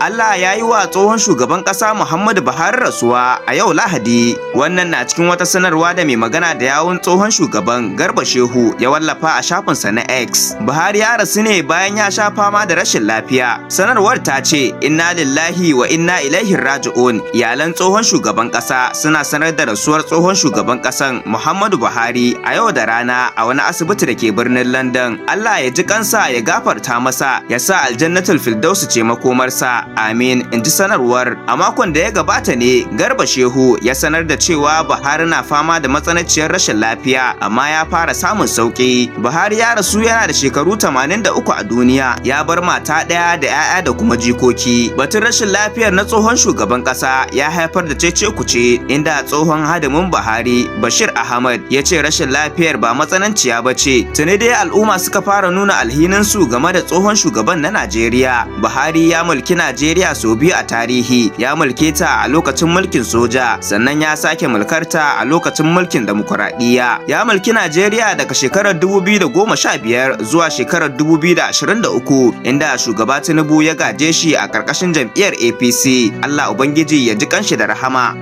Allah ya yi wa tsohon shugaban ƙasa Muhammadu Buhari rasuwa a yau Lahadi. Wannan na cikin wata sanarwa da mai magana da yawun tsohon shugaban, Garba Shehu, ya wallafa a shafinsa na X. Buhari ya rasu ne bayan ya sha fama da rashin lafiya. Sanarwar ta ce, "Inna lillahi wa inna ilaihi raji'un. Iyalan tsohon shugaban ƙasa suna sanar da rasuwar tsohon shugaban ƙasan Muhammadu Buhari a yau da rana a wani asibiti da ke birnin London. Allah ya ji kansa, ya gafarta masa, ya sa Aljannatul Firdausu ce makomarsa. Amin," in ji sanarwar. A makon da ya gabata ne Garba Shehu ya sanar da cewa Buhari na fama da matsananciyar rashin lafiya, amma ya fara samun sauki. Buhari ya rasu yana da shekaru 83 a duniya. Ya bar mata ɗaya da 'ya'ya da kuma jikoki. Batun rashin lafiyar na tsohon shugaban ƙasa ya haifar da cece kuce, inda tsohon hadimin Buhari, Bashir Ahmad, ya ce rashin lafiyar ba matsananciya ba ce. Tuni dai al'umma suka fara nuna alhininsu game da tsohon shugaban na Najeriya. Buhari ya mulki Najeriya sau biyu a tarihi. Ya mulke ta a lokacin mulkin soja, sannan ya sake mulkarta a lokacin mulkin demokuraɗiyya. Ya mulki Najeriya daga shekarar 2015 zuwa shekarar 2023, inda shugaba Tinubu ya gaje shi a ƙarƙashin jam'iyyar APC. Allah Ubangiji ya ji kanshi da rahama.